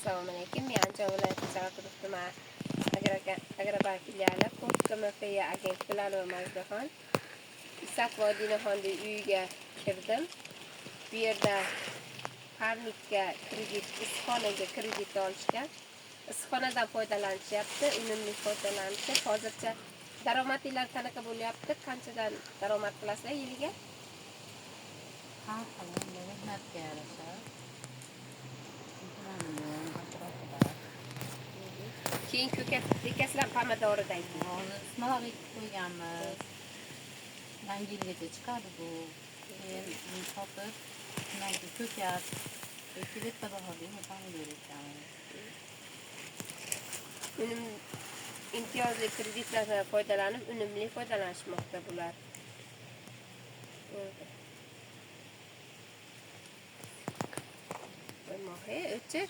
Assalomu alaykum. Men Andijon viloyati Chag'atirov tuman Agrobank filiali Ko'k MFA agent Bilalova Majdaxon. Isakova Odinaxonni uyiga kirdim. Bu yerda parnikka kredit, issiqxonaga kredit olishgan. Issiqxonadan foydalanishyapti, unumli foydalanishyapti. Hozircha daromadinglar qanaqa bo'lyapti? Qanchadan daromad qilasizlar yiliga? Har xil, endi mehnatga yarasha. 2 million atrofida. Keyin ko'kat ekasizlar pomidoridan keyin. Hozir ismaloq ekib qo'yganmiz. Yangi yilgacha chiqadi bu. Keyin buni sotib, undan keyin ko'kat ekib, erta bahorda yana pomidor ekamiz. Unum imtiyozli kreditlardan foydalanib, unumli foydalanishmoqda bular. Bo'ldi. Qo'ymoq, o'chir.